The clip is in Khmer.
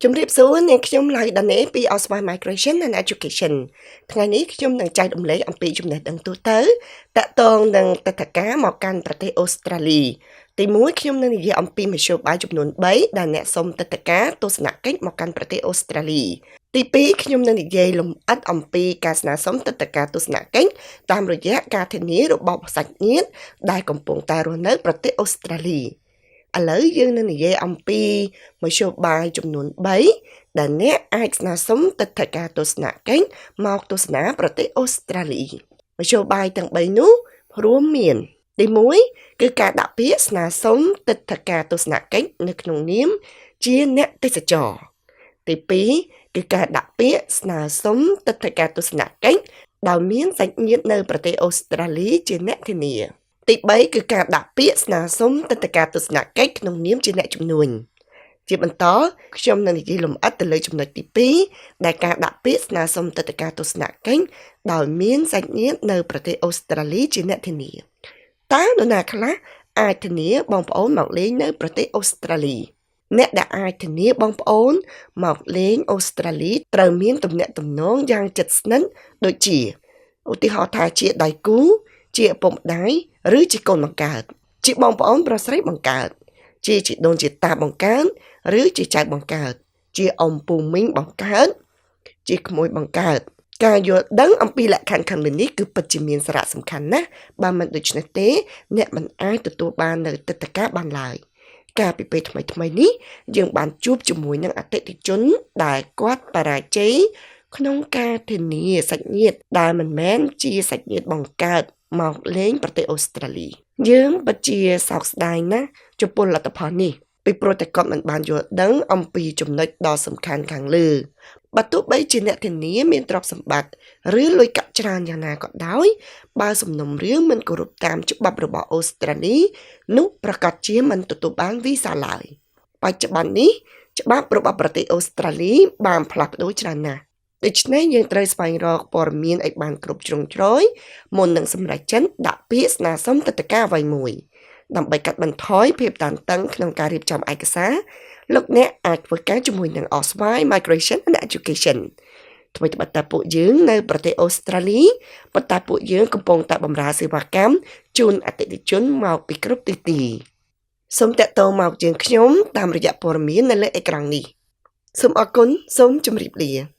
ជំរាបសួរនាងខ្ញុំឡៅដាណេពី Oswai Migration and Education ថ្ងៃនេះខ្ញុំនឹងចែករំលែកអំពីចំណេះដឹងទូទៅតាក់ទងនឹងទិដ្ឋាការមកកាន់ប្រទេសអូស្ត្រាលីទី1ខ្ញុំនឹងនិយាយអំពីមធ្យោបាយចំនួន3ដែលអ្នកសុំទិដ្ឋាការទស្សនកិច្ចមកកាន់ប្រទេសអូស្ត្រាលីទី2ខ្ញុំនឹងនិយាយលម្អិតអំពីការស្នើសុំទិដ្ឋាការទស្សនកិច្ចតាមរយៈការធានារបស់សាច់ញាតិដែលកំពុងតែរស់នៅប្រទេសអូស្ត្រាលីឥឡូវយើងនឹងនិយាយអំពីមធ្យោបាយចំនួន3ដែលអ្នកអាចស្នើសុំទិដ្ឋាការទស្សនកិច្ចមកទស្សនាប្រទេសអូស្ត្រាលីមធ្យោបាយទាំង3នោះរួមមានទី1គឺការដាក់ពាក្យស្នើសុំទិដ្ឋាការទស្សនកិច្ចនៅក្នុងនាមជាអ្នកទេសចរទី2គឺការដាក់ពាក្យស្នើសុំទិដ្ឋាការទស្សនកិច្ចដោយមានសាច់ញាតិនៅប្រទេសអូស្ត្រាលីជាអ្នកធានាទី3គឺការដាក់ពាក្យស្នើសុំទិដ្ឋាការទស្សនកិច្ចក្នុងនាមជាអ្នកជំនួញជាបន្តខ្ញុំនឹងនិយាយលម្អិតទៅលើចំណុចទី2ដែលការដាក់ពាក្យស្នើសុំទិដ្ឋាការទស្សនកិច្ចដោយមានសាច់ញាតិនៅប្រទេសអូស្ត្រាលីជាអ្នកធានាតើនរណាខ្លះអាចធានាបងប្អូនមកលេងនៅប្រទេសអូស្ត្រាលីអ្នកដែលអាចធានាបងប្អូនមកលេងអូស្ត្រាលីត្រូវមានទំនាក់ទំនងយ៉ាងជិតស្និទ្ធដូចជាឧទាហរណ៍ថាជាដៃគូជាឪពុកម្ដាយឬជាកូនបង្កើតជាបងប្អូនប្រុសស្រីបង្កើតជាជីដូនជាតាបង្កើតឬជាចៅបង្កើតជាអ៊ំពូមីងបង្កើតជាក្មួយបង្កើតការយល់ដឹងអំពីលក្ខខណ្ឌខាងលើនេះគឺពិតជាមានសារៈសំខាន់ណាស់បើមិនដូច្នេះទេអ្នកមិនអាចទទួលបាននៅទិដ្ឋាការបានឡើយកាលពីពេលថ្មីៗនេះយើងបានជួបជាមួយនឹងអតិថិជនដែលគាត់បរាជ័យក្នុងការធានាសាច់ញាតិដែលមិនមែនជាសាច់ញាតិបង្កើតមកលេងប្រទេសអូស្ត្រាលីយើងពិតជាសោកស្ដាយណាស់ចំពោះលទ្ធផលនេះពីព្រោះតែគាត់មិនបានយល់ដឹងអំពីចំណុចដ៏សំខាន់ខាងលើបើទោះបីជាអ្នកធានាមានទ្រព្យសម្បត្តិឬលុយកាក់ច្រើនយ៉ាងណាក៏ដោយបើសំណុំរឿងមិនគោរពតាមច្បាប់របស់អូស្ត្រាលីនោះប្រាកដជាមិនទទួលបានវីសាឡើយបច្ចុប្បន្ននេះច្បាប់របស់ប្រទេសអូស្ត្រាលីបានផ្លាស់ប្ដូរច្រើនណាស់ដូច្នេះយើងត្រូវស្វែងរកព័ត៌មានឲ្យបានគ្រប់ជ្រុងជ្រោយមុននឹងសម្រេចចិត្តដាក់ពាក្យស្នើសុំទិដ្ឋាការអ្វីមួយដើម្បីកាត់បន្ថយភាពតានតឹងក្នុងការរៀបចំឯកសារលោកអ្នកអាចធ្វើការជាមួយនឹង Oswai Migration and Education ថ្មីត្បិតតែពួកយើងនៅប្រទេសអូស្ត្រាលីប៉ុន្តែពួកយើងកំពុងតែបម្រើសេវាកម្មជូនអតិថិជនមកពីគ្រប់ទិសទីសូមតាក់ទងមកជាងខ្ញុំតាមរយៈព័ត៌មាននៅលើអេក្រង់នេះសូមអរគុណសូមជម្រាបលា។